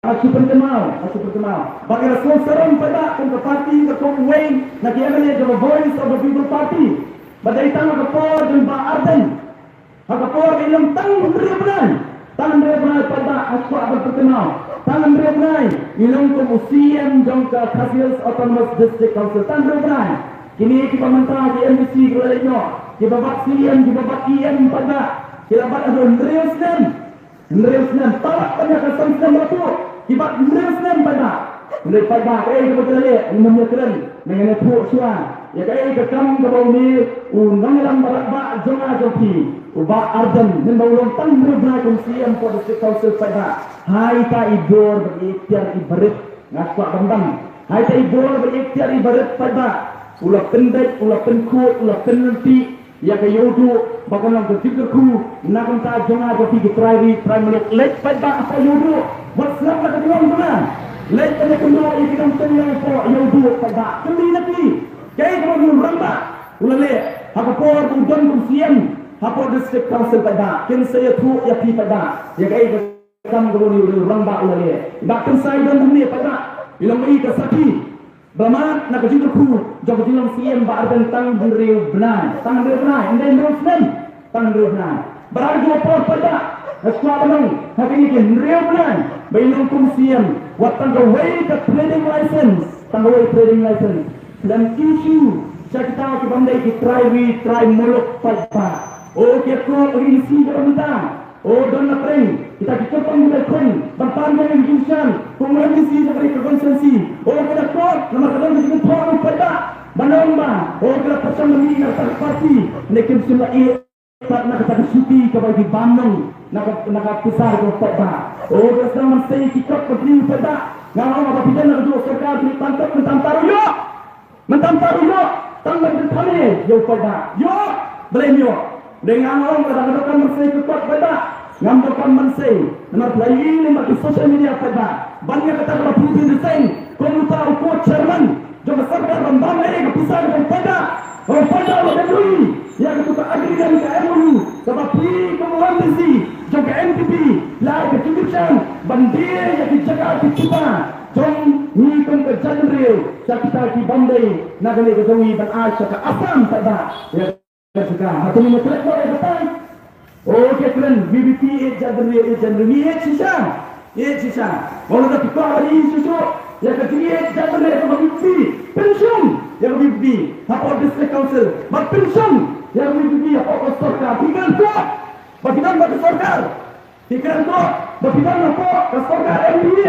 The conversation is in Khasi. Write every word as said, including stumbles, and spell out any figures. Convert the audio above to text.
Nga shu pynkynmaw, nga shu pynkynmaw ba ki la sngewsarong paidbah kum ka party, ka kum uwei na ki M L A jong ka Voice of the People Party. Ba dei tang ha ka por jong Bah Ardent, ha ka por i long tang hynriew bnai, tang hynriew bnai paidbah, nga shu kwah ban pynkynmaw, tang hynriew bnai i long kum u C E M jong ka Khasi Hills Autonomous District Council, tang hynriew bnai. Kine kiba mynta ki M D C ki la leit noh, kiba bat C E M, kiba bat E M paidbah, ki la bat haduh hynriew snem. Hynriew snem, palat ban ïa ka san snem ba la tuh, ki bat hynriew snem paidbah. Hynrei paidbah, kaei kaba ki la leh, ngim ïa kren, ngan ïathuh shuwa ïa kaei ka kam kaba une u nongïalam barak bah jong nga jong phi, u Bah Ardent, mynba u long tang hynriew bnai kum C E M for District Council paidbah. Hai ta i bor ba i iktiar i barit, nga kwah ban ban. Hai ta i bor ba i iktiar i barit paidbah, u la pynbeit, u la pynkhuid, u la pynlynti ïa ka Ïewduh ba kan long ka jingkyrkhu na ka bynta jong nga jong phi ki trai ri trai muluk. Leit paidbah hapoh Ïewduh, wat slap na ka jinglong jong nga. Leit ban ïakynduh ïa ki nongtei hapoh Ïewduh paidbah. Kylli na ki, kaei kaba u rangbah u la leh ha ka por ba u don kum C E M hapoh District Council paidbah. Kin sa ïathuh ïa phi paidbah ïa kaei ka kam kaba une u rangbah u la leh. Bah Khynsai Don hangne paidbah, i long i ka sakhi ba mad na ka jingkyrkhu jong ka jinglong C E M Bah Ardent tang hynriew bnai, tang hynriew bnai, ym dei hynriew snem, tang hynriew bnai. Bad ha kajuh ka por paidbah, nga sngewbha ban ong, ha kine ki hynriew bnai ba i long kum C E M, wat tang kawei ka trading license, tang kawei trading license ym issue sha kita ki bym dei ki trai ri trai muluk paidbah. O ki akor, o ki agency kiba mynta, o don na pdeng kita ki kyrpang kiba khun ban pan ïa ki jingkyrshan kum u M D C jong ka ri ka constituency. O ki akor namar ka don ka jingkyrpang paidbah ban ong ba o ki la pyrshang ban ïa ka party ne kim shym la ïa pat na kata ka shuki kaba ki bam nong na ka, na ka pisa ka paidbah. O ki la sdang ban sei ki kot ban ïa paidbah. Nga ong ba phi don na ka juh sorkar phi pan kot mynta mynta ruh ïoh. Mynta mynta ruh ïoh, tang ban pynthame ïa u paidbah. Ïoh, balei ym ïoh? Dei nga ong ba dang donkam ban sei ka kot paidbah. Ngam donkam ban sei. Namar phi la ïohi lyngba ki social media paidbah ban ïa kata kaba phi phi design kum uta u co-chairman jong ka sorkar ban bam lei ka pisa ka jong paidbah. Ba paidbah ba dang ïohi ïa kata ka agreement ka M O U kaba phi kum u M D C jong ka N P P la ai ka jingkyrshan ban die ïa ki jaka ki pisa jong ngi kum ka jaitbynriew sha kita ki bym dei na kane ka jong ngi ban ai sha ka Assam paidbah. Ïa ka jaka ha kane ka trek ba ïa ka tai. O ki kren V P P ïeit jaitbynriew, ïeit jaitbynriew, ngi ïeit shisha, ïeit shisha. Mano da ki kwah ban ïeit shisha ïa ka jingïeit jaitbynriew kaba V P P, pynshong ïa ka V P P hapoh District Council, bad pynshong ïa ka V P P hapoh ka sorkar. Phi kren ko ba phi don bad ka sorkar. Phi kren ko ba phi don hapoh ka sorkar M D A.